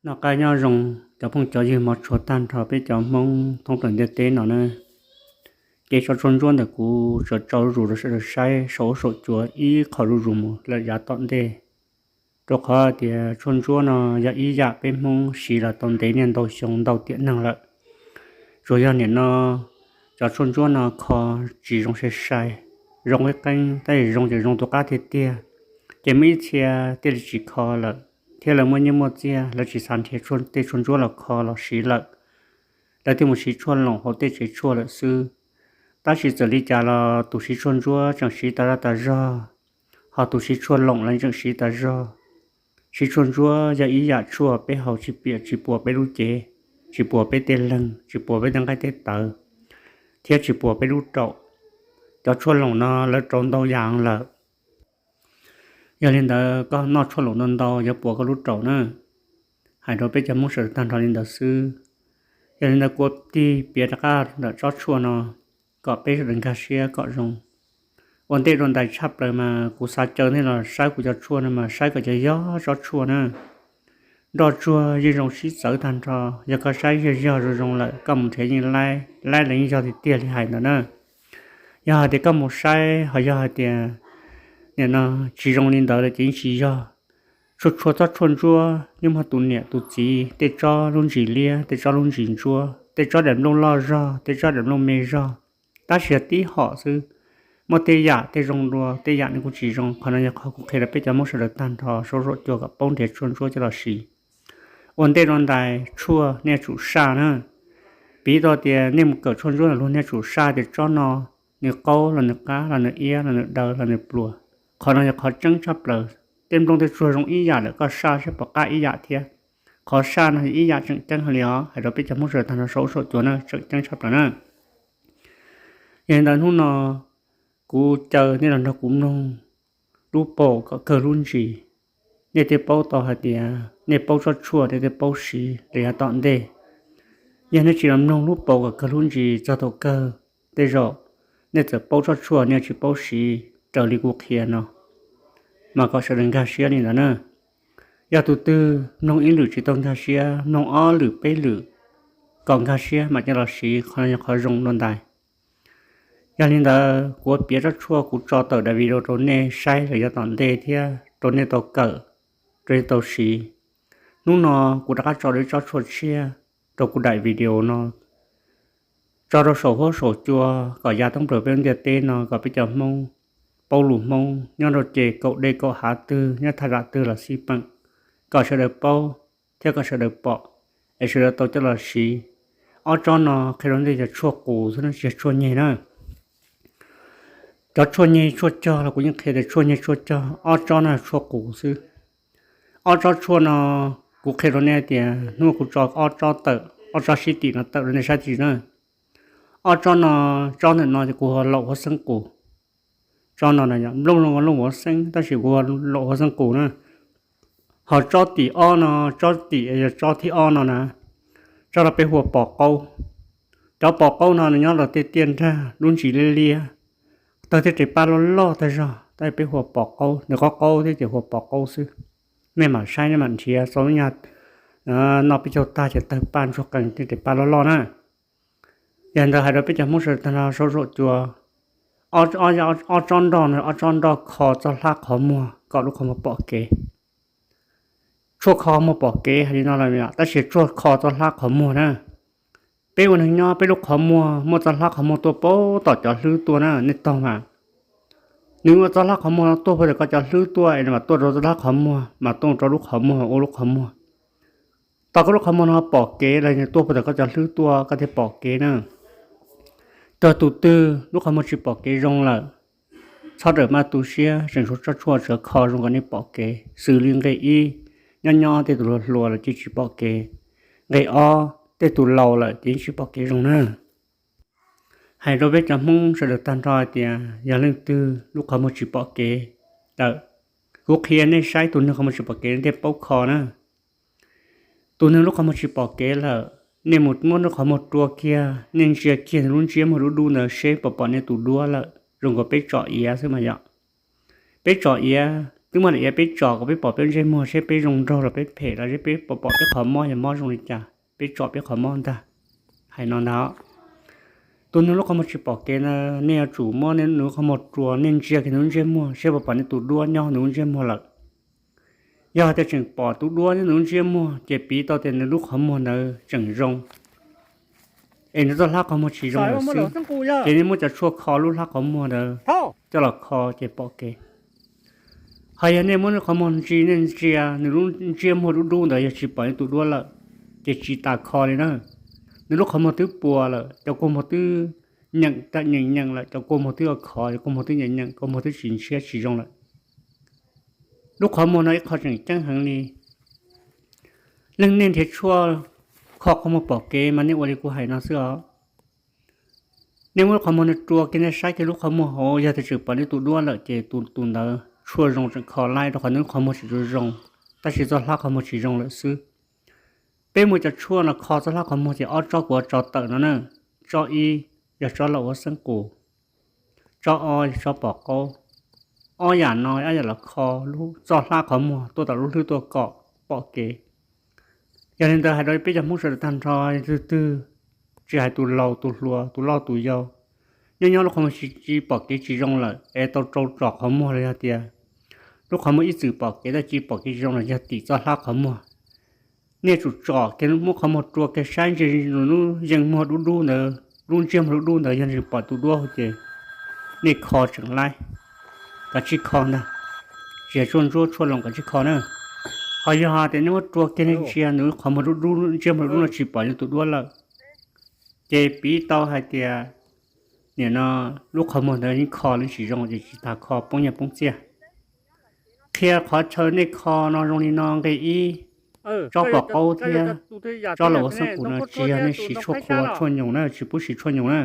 Noj qab nyob zoo cov phooj cov ywg mov tshua tag nrho peb cov Hmoob thoob plaws ntiaj teb no na. Kev tso tshuaj ntsuab ntawm kuv tsuas tso zuj zus rau sawv daws saib saum huab saum cua ib qho zuj zus mus lawm yav tom ntej. Rau qhov tias tshuaj ntsuab no yog ib yam peb Hmoob siv los tau ntev niaj ntau xyoo ntau tiam neeg lawm. Tsuas yog nim no cov tshuaj ntsuab no kho tsis zoo sai sai, zoo qeeb qeeb tab sis zoo ces zoo tus qab tiag tiag, ces muaj ib txhia thiaj li tsis kho lawm, thiab lawv muaj nyiaj muaj txiaj lawv tsis xav nrhiav tej tshuaj ntsuab los kho los siv lawm, lawv thiaj mus siv tshuaj loom hauv tej tsev tshuaj lawm xwb. Tab sis txawm li cas los tus siv tshuaj ntsuab tseem siv tas zaj tas zog, ho tus siv tshuaj loom los tseem siv tas zog. Siv tshuaj ntsuab yog ib yam tshuaj peb haus tsis piam tsis puas peb lub cev, tsis puas peb tej leeg, tsis puas peb tej nqaij tej tawv, thiab tsis puas peb lub raum. Cov tshuaj loom no lawv rau ntau yam lawm. Yog li ntawd koj noj tshuaj loom ntau ntau yuav puas koj lub raum na. Hais rau peb cov Hmoob sawv daws tag nrho li ntawd xwb. Yog li ntawd kuv tig piav rov qab ntawm tsob tshuaj no kom peb sawv daws nkag siab kom zoo. Ua ntej rau ntais tshaj plaws mas kuv xav caw nej los saib kuv cov tshuaj no mas saib kom yog yog tsob tshuaj na. Nroj tsuag yeej zoo sib txawv tag nrho, yog koj saib yog yog zoo zoo lawm koj mus nrhiav yeej laib laib los yeej yog tiag tiag li hais ntawd na. Yog hais tias koj mus saib ho yog hais tias nim no tsis zoo li ntawd lawm ces yeej tsis yog. Txhua txhua tsob tshuaj ntsuab yeej muaj tus niam tus txiv, tej tsob lub ntsis liab, tej tsob lub ntsis ntsuab, tej tsob daim nplooj loj zog, tej tsob daim nplooj me zog, tab sis yog tib hom xwb. Muaj tej yam tej zoo dua, tej yam nws kuj tsis zoo. Qhov no yog qhov kuv qhia rau peb cov Hmoob sawv daws tag nrho saum huab saum cua kom paub nrhiav tshuaj ntsuab coj los siv. Ua ntej rau ntais tshuaj nej yuav tsum saj na. Piv tau tias nej mus kawm tshuaj ntsuab los luag nej yuav tsum saj tias tsob no nws qaub los nws qab los nws iab los nws daw los nws pluas. Qhov no yog qhov tseeb tshaj plaws. Tej nplooj tej tsuag zoo ib yam lawm koj saj saib puas qab ib yam thiab. Qhov saj no yog ib yam tseem ceeb hais li os, hais rau peb cov Hmoob sawv daws tag nrho saum huab saum cua na, tseem ceeb tshaj plaws na. Yog li ntawd hnub no kuv caw nej los nrog kuv mloog lub paus kom kawg lub ntsis. Nej thiaj paub tau hais tias nej paub tsob tshuaj nej thiaj paub siv rau yav tom ntej. Yog nej tsis los mloog lub paus kom kawg lub ntsis txog thaum kawg, tej zaum nej txawm paub tsob tshuaj nej tsis paub siv raws li kuv qhia no, mas kom sawv daws nkag siab li ntawd na. Yog tus twg mloog ib lwm tsis tau nkag siab, mloog ob lwm peb lwm kom nkag siab mam coj los siv, qhov no yog qhov zoo dua ntais. Yog li ntawd kuv piav tsob tshuaj kuv tso tawm daim video rau nej saib lawm yav tom ntej thiab rau nej tau kawm, rau nej tau siv. Hnub no kuv rov qab tso lawm tsob tshuaj tshiab rau kuv daim video no, tso rau saum huab saum cua kom ya thoob plaws peb lub ntiaj teb no kom peb cov Hmoob paub lus Hmoob nyob rau ces kaum dej kaum hav twg nyob thaj tsam twg los xij peem, kom sawv daws paub thiab kom sawv daws pom, es sawv daws tau coj los siv. Ob tsob no qhia rau nej cov tshuaj qus xwb na, tsis yog tshuaj nyeg na. Cov tshuaj nyeg tshuaj cog los kuv yeej qhia tias tshuaj nyeg tshuaj cog, ob tsob no tshuaj qus xwb. Ob tsob tshuaj no kuv qhia rau nej tias hnub kuv tso ob tsob tawm, ob tsob sib tim no tawm rau nej saib tsis na. Ob tsob no, tsob ntawm no ces kuv hu laum huab xeeb qus. Tsob no nplooj zoo nplooj huab xeeb tab sis kuv hu laum huab xeeb qus na. Ho tsob tim ob no, tsob tim yog tsob thib ob no na, tsob no peb hu ua pos qaub. Cov pos qaub no nws nyob rau tej tiaj nrag lub ntsis liab liab, tawg thiab tes paj loj loj tag zog, tab sis peb hu ua pos qaub, nws qaub qaub thiab ces hu ua pos qaub xwb. Nej mam saib nej mam nrhiav txog lub nyag noj peb caug tag ces tawg paj ntsuag qees thiab tes paj loj loj na. Yog li ntawd hais rau peb cov Hmoob sawv daws tag nrho saum huab saum cua, ob tsob nroj no ob tsob nroj kho txoj hlab qhov muag kom lub qhov muag pom kev. Tshuaj kho muag pom kev hais li no los tab sis tshuaj kho txoj hlab qhov muag na. Peb ua neeg nyob peb lub qhov muag muaj txoj hlab qhov muag tuaj puag tom cov hlwb tuaj na, nej taug mas. Nws ua txoj hlab qhov muag no tuaj puag tom koj cov hlwb tuaj es nws mam tuaj rau txoj hlab qhov muag mas tuaj rau lub qhov muag ua lub qhov muag. Tau koj lub qhov muag no pom kev los nws tuaj puag tom koj cov hlwb tuaj koj thiaj pom kev na. Yog tus twg lub qhov muag tsis pom kev zoo lawm, txhob rawm maj tu siab, tseem tshuav tsob tshuaj tsuav kho zoo kom nej pom kev. Xws li nqe ib, nyob nyob tej tus hluas hluas los cia tsis pom kev. Nqe ob, tej tus laus lawm ces yeej tsis pom kev zoo na. Hais rau peb cov Hmoob sawv daws tag nrho hais tias yog leej twg lub qhov muag tsis pom kev lawm, kuv qhia nej saib tus neeg qhov muag tsis pom kev nej thiaj paub kho na. Tus neeg lub qhov muag tsis pom kev lawm, nej mus muab lub qhov muag rua kiag, nej ntsia kiag nws lub ntsiab muag dub dub ntawd seb puas pom nej tus duab lawm, zoo nkaus peb tsom iav xwb mas yom. Peb tsom iav, twb muaj daim iav peb tsom kom peb pom peb ntsej muag seb peb zoo nraug los peb phem los seb peb pom pom peb qhov mob yog mob zoo li cas peb tsom peb qhov mob ntag. Hais no ntag. Tus neeg lub qhov muag tsis pom kev na, nej yuav tsum muab nej lub qhov muag rua nej ntsia kiag nws lub ntsej muag seb puas pom nej tus duab nyob nws lub ntsej muag lawm. Yog tias tseem pom tus duab nyob nws lub ntsej muag ces piv tau tias nws lub qhov muag ntawd tseem zoo, es nws txoj hlab qhov muag tsis zoo lawm xwb. Ces nej muab cov tshuaj kho lub hlab qhov muag ntawd coj los kho ces pom kev. Ho yog nej muab nws qhov muag ntsia, nej ntsia nws lub ntsej muag dub dub ntawd yog tsis pom nej tus duab lawm, ces tsis tas kho li na. Nws lub qhov muag twb puas lawm, cov kua muag twb nyeem nyeem nyeem lawm, cov kua muag twb khov, cov kua muag twb nyeem nyeem, kua muag twb tsis ntshiab tsis zoo lawm. Lub qhov muag no ib qho tseem ceeb heev li. Leej nej nrhiav tshuaj kho qhov muag pom kev mas nej ua li kuv hais no xwb os. Nej muab lub qhov muag no rua kiag, nej saib kiag lub qhov muag hauv, yog tias tseem pom nej tus duab lawm ces tus ntawd tshuaj zoo tseem kho laib, rau qhov nws lub qhov muag tseem zoo zoo, tab sis txoj hlab qhov muag tsis zoo lawm xwb. Peb muaj cov tshuaj no kho txoj hlab qhov muag ces ob tsob kuv tso tawm no na. Tsob ib yog tsob laum ua xeeb qus, tsob ob yog tsob pom qaub. Ob yam no ob yam los kho txoj hlab qhov muag tuaj tom lub hlwb tuaj kom pom kev. Yog li ntawd hais rau peb cov Hmoob sawv daws tag nrho, twg twg, tsis hais tus laus tus hluas tus loj tus yau, nyob nyob lub qhov muag tsis pom kev tsis zoo lawm es tau rau tsom qhov muag los yog tias lub qhov muag ib txwm pom kev tab sis pom kev tsis zoo los yog tim txoj hlab qhov muag, nej tsum tsom kiag, muab qhov muag rua kiag saib ntsia nws lub yeej muag dub dub ntawd, lub ntsiab muag dub dub ntawd, yog tseem pom tus duab ces nej kho tseem laib, kav tsij kho ntag. Tsis yog tshuaj ntsuab tshuaj loos, kav tsij kho na. Ho yog tias nej muab rua kiag nej ntsia nws qhov muag dub dub, ntsiab muag dub dub no tsis pom yog tus duab lawm, ces piv tau hais tias nim no lub qhov muag ntawd yeej kho los tsis zoo ces tsis tas kho, poob nyiaj poob txiaj. Qhia qhov chaw nej kho no zoo li no: nqe ib, tsob pom qaub thiab tsob laum ua xeeb qus no tsis yog nej siv tshuaj qhua tshuaj nyoos na, tsis pub siv tshuaj nyoos na.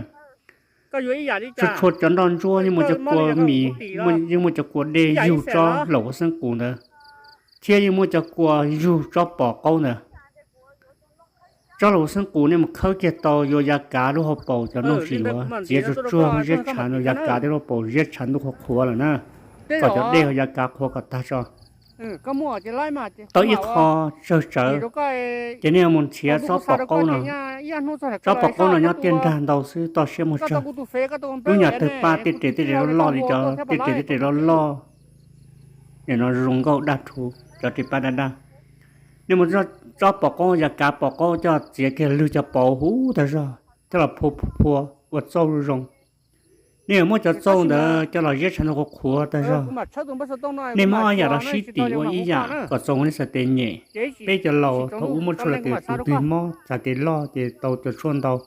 Tshuaj, tshuaj cov nroj ntsuab yeej muaj cov kua mis, yeej muaj cov kua dej yug tsob laum ua xeeb qus ntawd, thiab yeej muaj cov kua yug tsob pom qaub ntawd. Tsob laum ua xeeb qus nej mus khawb kiag tau yuav yav kav lub hauv paus cov nplooj tsis luav, txiav tsuag tsuag ziab tshav ntuj, yav kav tej lub hauv paus ziab tshav ntuj qhuav qhuav lawm na, kom cov dej hauv yav kav qhuav kom tag tso. Tau ib qho tsawg tsawv, ces nej yuav mus nrhiav tsob pom qaub no. Tsob pom qaub no nyob tiaj nrag ntau xwb, toj siab muaj tsawg. Lub nyuag tawg paj tej res tej res loj loj li cov tej res tej res loj loj, nim no zoo nkauj daj rhuv cov res paj daj daj. Nej mus tsob pom qaub, yav kav pom qaub coj txiav kiag lwg cov paus huv tag zog coj los phua phua ua txauj zoo. Nej yuav muab cov txauj ntawd coj los ziab tshav ntuj qhuav qhuav tag zog. Nej muab ob yam los sib tim ua ib yam kom txaus nej txhais tes nyem. Peb cov laus thaum ub muaj tshuaj los tes tus twg mob txhais tes loj ces tau cov tshuaj ntau,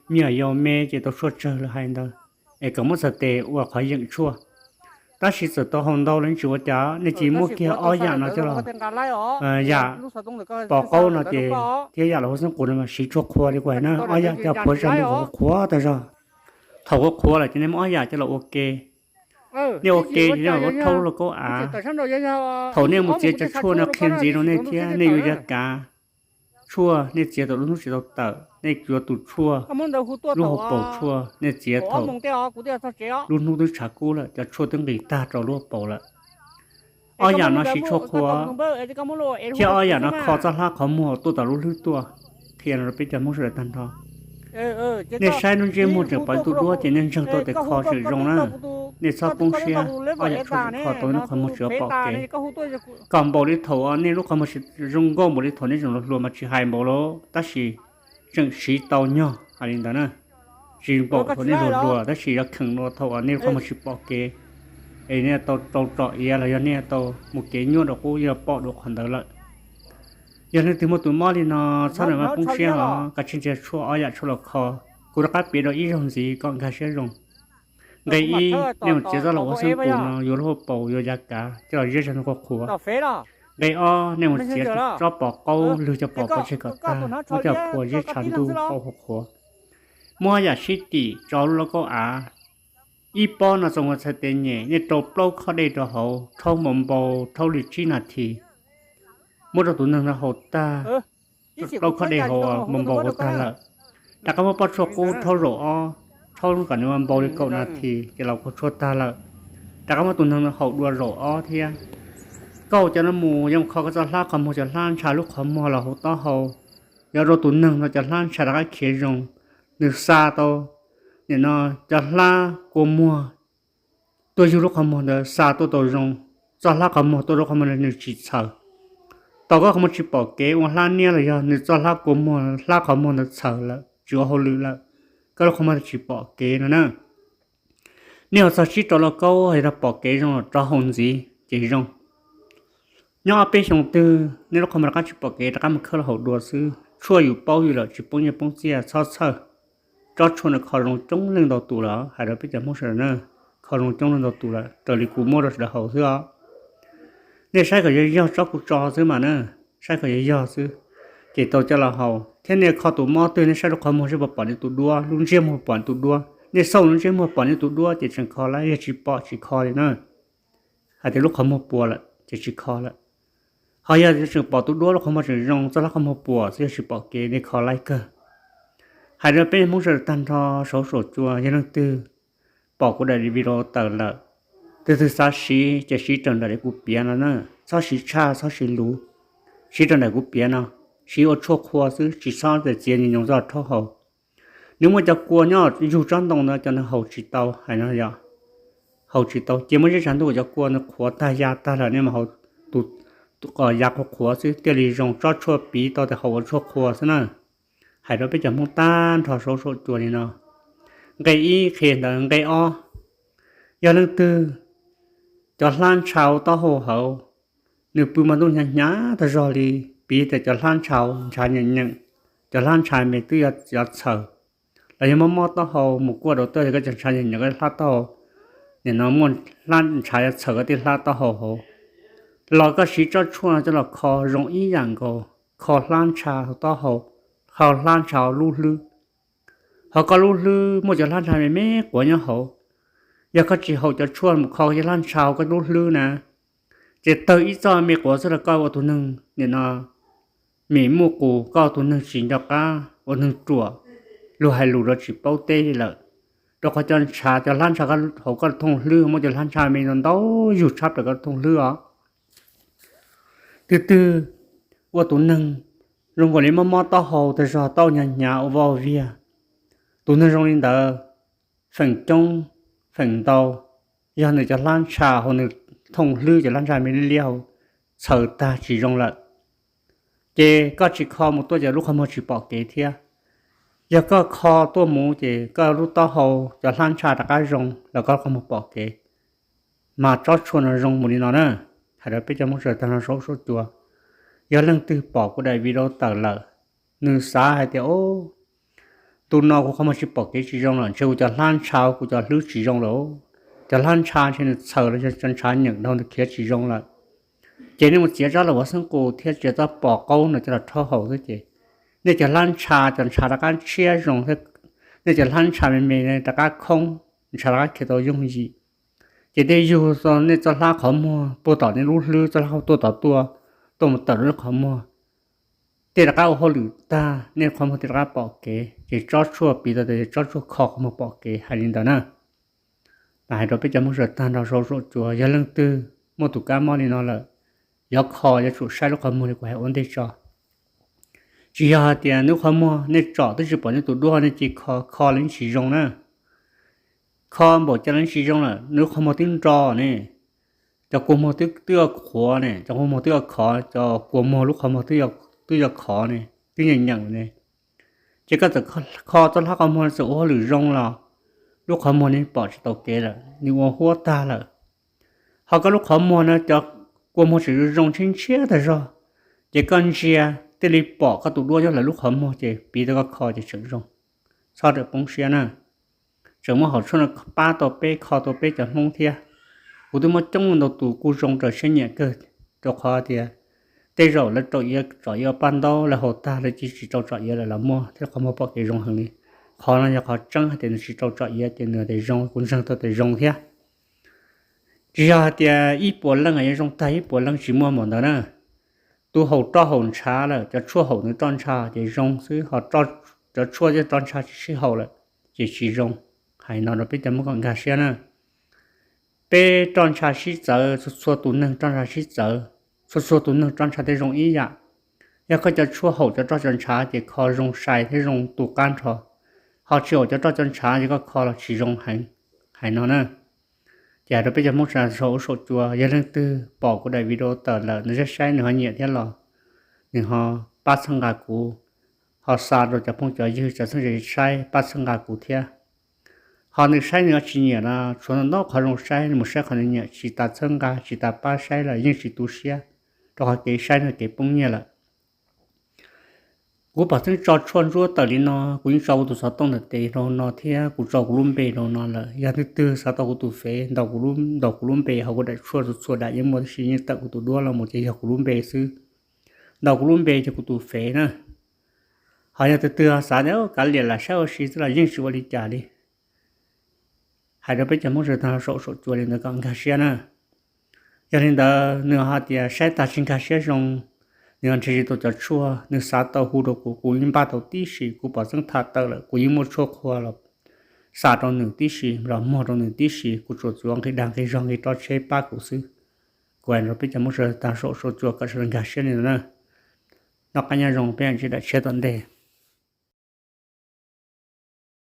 me nyuam yaus me ces tau tshuaj tsawg lawm hais ntawd, es kom muab txhais tes ua qhov yeem tshuaj. Tab sis txawm tau haus ntau los tsis ua cas, nej cia li muab kiag ob yam no coj los, yam pom qaub no ces thiab yam laum ua xeeb qus no mas siv tshuaj qhua li kuv hais na, ob yam coj phua tshav ntuj qhuav qhuav tag zog. Thaum qhuav qhuav lawm ces nej muab ob yam coj los ua ke. Nej ua ke ces nej ua rhaub lauj kaub av. Thaum nej mus txiav cov tshuaj no qhia ntxiv rau nej thiab, nej yuav yav kav tshuaj nej txiav thaum lub hnub tsis tau tawm, nej yuav tus tshuaj, lub hauv paus tshuaj nej txiav thaum lub hnub twb tshav kub lawm, cov tshuaj twb nqis tag rau lub hauv paus lawm. Ob yam no siv tshuaj qhua, thiab ob yam no kho txoj hlab qhov muag tuaj tom lub hlwb tuaj. Qhia no rau peb cov Hmoob sawv daws tag nrho. Nej saib lub ntsiab muag tseem pom tus duab ces nej ntseeg tau tias kho tseem zoo na. Nej txhob poob siab, ob yam tshuaj tseem kho tau, lub qhov muag tseem pom kev. Kom npaum li thaum nej lub qhov muag zoo nkauj npaum li thaum nej tseem hluas hluas mas tsis hais npaum li, tab sis tseem siv tau nyog hais li ntawd na. Tsis npaum thaum nej hluas hluas tab sis yuav kheem dua thaum nej lub qhov muag tsis pom kev, es nej tau rau tsom iav los yog nej tau mus kev nyuaj dua qub yeej pom dua qhov ntawd lawm. Yog leej twg muaj tus mob li no txhob lam poob siab os, kav tsij nrhiav tshuaj ob yam tshuaj los kho. Kuv rov qab piav dua ib zaug ntxiv kom nkag siab zoo. Nqe ib, nej mus txiav txoj laum ua xeeb qus no yuav lub hauv paus yuav yav kav coj los ziab tshav ntuj qhuav qhuav. Nqe ob, nej mus txiav tsob pom qaub lwg cov pom pov tseg kom tag, muab coj phua ziab tshav ntuj qhuav qhuav. Muab yam sib tim tso lub lauj kaub av. Ib pob no txaus ua txhais tes nyem, nej rau plaub khob dej rau hauv, rhaub npau npau rhaub li tsib nas this. Muab rau tus neeg no haus tag, plaub khob dej haus npau npau ua tag lawm. Rov qab muab pob tshuaj qub rhaub zaum ob, rhaub kom nws npau li kaum nas this ces los kua tshuaj tag lawm. Rov qab muab tus neeg no haus dua zaum ob thiab. Koj cov no mus yuav mus kho koj txoj hlab qhov muag, cov hlab ntsha lub qhov muag los hauv taub hau, yuav rau tus neeg no cov hlab ntsha rov qab khiav zoo. Nws xa tau, nim no cov hlab kua muag tuaj yug lub qhov muag ntawd xa tuaj tau zoo, txoj hlab qhov muag tuaj lub qhov muag nws tsis txhaws. Tau koj qhov muag tsis pom kev ua hlab niab los yog nws txoj hlab kua muag hlab qhov muag ntawd txhaws lawm tsis ua hauj lwm lawm, koj lub qhov muag tsis pom kev no na. Nej ua txog tsib rau lauj kaub yog pom kev zoo los rov haus ntxiv ces zoo. Nyob ob peb xyoos twg nej lub qhov muag rov qab tsis pom kev rov qab mus khawb los haus dua xwb, tshuaj yus paub yus lawm tsis poob nyiaj poob txiaj txhob txhawj. Tsob tshuaj no kho zoo coob leej ntau tus lawm, hais rau peb cov Hmoob sawv daws na, kho zoo coob leej ntau tus lawm raws li kuv muab rau sawv daws haus xwb os. Nej saib kom yog yog tsob kuv tso xwb mas na, saib kom yog yog xwb, ces tau coj los haus thiab. Nej kho tus mob twg nej saib lub qhov muag seb puas pom nej tus duab, lub ntsiab muag pom nej tus duab, nej xauj lub ntsiab muag pom nej tus duab ces tseem kho lawm, yog tsis pom tsis kho li na. Hais tias lub qhov muag puas lawm ces tsis kho lawm. Ho yog tseem pom tus duab lub qhov muag tseem zoo, txoj hlab qhov muag puas xwb yog tsis pom kev nej kho laib kawg. Hais rau peb Hmoob sawv daws tag nrho saum huab saum cua, yog leej twg pom kuv daim video tawm lawm, tus twg xav siv ces siv raws nraim li kuv piav no na, txhob siv tshaj txhob siv luv, siv raws nraim kuv piav no, siv ua tshuaj qhua xwb tsis txhob txiav nyoos txoj rhaub haus. Nws muaj cov kua nyob yug tsob ntoo ntawd cov nws haus tsis tau hais no yog, haus tsis tau ces muaj zej tshav ntuj cov kua nws qhuav tag ya tag lawm nej mas haus tus, tus qos ya qhuav qhuav xwb thiaj li zoo, tsob tshuaj piv tau tias haus ua tshuaj qhua xwb na. Hais rau peb cov Hmoob tag nrho saum huab saum cua li no. Nqe ib qhia ntawd, nqe ob, yog leej twg cov hlab ntsha hauv taub hau hauv, nws pw mas ntuj hnyav hnyav tag zog li, piv tias cov hlab ntsha ntshav nyeem nyeem, cov hlab ntsha me twb yuav txhaws, los yog mob mob taub hau mus kuaj rau twg koj cov ntshav nyeem nyeem koj hlab taub hau, nim no muaj hlab ntshav yuav txhaws koj tej hlab taub hau hauv, los koj siv tsob tshuaj no coj los kho zoo ib yam nkaus, kho hlab ntsha taub hau, kho hlab ntsha lub hlwb. Ho koj lub hlwb muaj cov hlab ntsha me me quav nyob hauv, yog koj tsis haus cov tshuaj mus kho cov hlab ntsha hauv koj lub hlwb na, ces tawg ib txoj me quav xwb los koj ua tus neeg nim no mim muaj qus, koj ua tus neeg tsis nco qab, ua neeg ruam, luag hais lus los tsis paub teb li lawm. Rau qhov cov ntshav, cov hlab ntsha hauv koj thooj hlwb muaj cov hlab ntsha me ntau ntau yug tshab plaws koj thooj hlwb os. Tus twg ua tus neeg zoo nkaus li mob mob taub hau tag zog, taub hnyav hnyav ua voj viag, tus neeg zoo li ntawd feem coob feem ntau yog nws cov hlab ntsha hauv nws thooj hlwb, cov hlab ntsha me liab liab hauv txhaws tag tsis zoo lawm, ces koj tsis kho mus tuaj ces lub qhov muag tsis pom kev thiab. Yog koj kho tuaj mus ces koj lub taub hau cov hlab ntsha rov qab zoo los koj qhov muag pom kev. Mas tsob tshuaj no zoo mus li no na. Hais rau peb cov Hmoob sawv daws tag nrho saum huab saum cua, yog leej twg pom kuv daim video tawm lawm, nws xav hais tias, o, ntu no kuv qhov muag tsis pom kev tsis zoo lawm, ntshe kuv cov hlab ntsha kuv cov hlwb tsis zoo lawm, cov hlab ntsha ntshe nws txhaws los yog cov ntshav nyeem dhau nws khiav tsis zoo lawm, ces nej mus txiav tsob lauj kaub xeeb qus thiab txiav tsob pos qaub no coj los rhaub haus xwb ces nej cov hlab ntsha, cov ntshav rov qab tshiab zoo, nej cov hlab ntsha me me rov qab khoob, ntshav rov qab khiav tau yooj yim. Ces tej yug nej txoj hlab qhov muag puag tom nej lub hlwb, txoj hlab qhov tuaj tom tuaj, tuaj mus tawm rau nej qhov muag, tej rov qab ua hauj lwm tag nej qhov muag tej rov qab pom kev, ces tsob tshuaj piv tau tias tsob tshuaj kho qhov muag pom kev hais li ntawd na. Mas hais rau peb cov Hmoob sawv daws tag nrho saum huab saum cua, yog leej twg muaj tus kab mob li no lawm, yuav kho yuav tsum saib lub qhov muag li kuv hais ua ntej tso. Tsis yog hais tias nws qhov muag nej tsom twb tsis pom nej tus duab nej cia kho, kho los tsis zoo na. Kho npaum cas los tsis zoo lawm, nws qhov muag twb nro ne, cov kua muag twb yuav qhuav ne, cov kua muag twb yuav khov, cov kua muag lub qhov muag twb yuav khov ne, twb nyeem nyeem ne. Ces koj txawm kho txoj hlab qhov muag txawm ua hauj lwm zoo los lub qhov muag nws pom tsis tau kev lawm, nws ua huab tag lawm. Ho koj lub qhov muag no cov kua muag tseem zoo tshiab ntshiab tag zog, ces koj ntsia thiaj li pom koj tus duab nyob lawv lub qhov muag ces piv tau koj kho ces tseem zoo. Txhob rawm poob siab na. Tseem muab hom tshuaj no pab tau peb, kho tau peb cov Hmoob thiab. Kuv twb muab coob ntau tus kuj zoo raws siab nyiam kawg, rau qhov tias tej zaum lawv rau iav tsom iav paj ntaub lawv haus tag lawv cia tsis rau tsom iav lawm los muaj thiab, qhov muag pom kev zoo heev li. Qhov no yog qhov tseeb hais tias nws tsis rau tsom iav ces nws tias zoo, kuv ntseeg tau tias zoo thiab. Tsis yog hais tias ib puas leej yuav zoo tag ib puas leej, tsis muaj npaum ntawd na. Tus haus roj haus ntshav lawm cov tshuaj haum nws roj ntsha ces zoo xwb, ho cov tshuaj thiab roj ntsha tsis sib haum lawm ces tsis zoo. Hais no rau peb cov Hmoob kom nkag siab na. Peb roj ntsha sib txawv, txhua txhua tus neeg roj ntsha sib txawv, Txhua txhua tus neeg roj ntshav thiaj zoo ib yam. Yog koj cov tshuaj haum cov roj cov ntshav ces kho zoo sai thiab zoo tu qab nrho, ho tsis haum cov roj cov ntshav ces koj kho los tsis zoo heev. Hais no na, ces hais rau peb cov Hmoob sawv daws saum huab saum cua, yog leej twg pom kuv daim video tawm lawm nws saib saib nws ho nyiam thiab los nws ho pab txhawb nqa kuv, ho xa rau cov phooj cov ywg cov txheeb ze saib pab txhawb nqa kuv thiab. Ho nws saib nws ho tsis nyiam los tshuav ntau ntau qhov zoo saib, nws mus saib qhov nws nyiam tsis tas txhawb nqa tsis tas pab saib los yeej tsis tu siab, rau qhov kev saib no kev poob nyiaj lawm. Kuv pom txheeb tso tshuaj ntsuab tawm li no, kuv yeej tso kuv tus xov tooj ntawm tes rau no thiab kuv tso kuv lub npe rau no lawm. Yog twg twg xav tau kuv tus fev, ntaus kuv lub npe hauv kuv daim tshuaj txhua txhua daim yeej muaj tab sis yeej tawm kuv tus duab los mus ces yog kuv lub npe xwb. Ntaus kuv lub npe ces kuv tus fev na. Ho yog twg twg xav tias kav liam lam saib ua si xwb los yeej tsis ua li cas li. Hais rau peb cov Hmoob sawv daws tag saum saum cua li ntawd kom nkag siab na. Yog li ntawd nws ho tias saib tag tsis nkag siab zoo, nws ho nrhiav tsis tau cov tshuaj, nws xav tau hu rau kuv, kuv yeej npaj tau tib si, kuv pom txeeb tham tawm lawm kuv yeej muaj tshuaj qhua los xa rau nws tib si, los muag rau nws tib si, kuv tsuas txuav nqi dag nqi zog nqi rov tsheb pab kuv xwb. Kuv hais rau peb cov Hmoob sawv daws tag saum saum cua kom sawv daws nkag siab li ntawd na. Noj qab nyob zoo, peb mam sib ntsib daim tshiab tom ntej.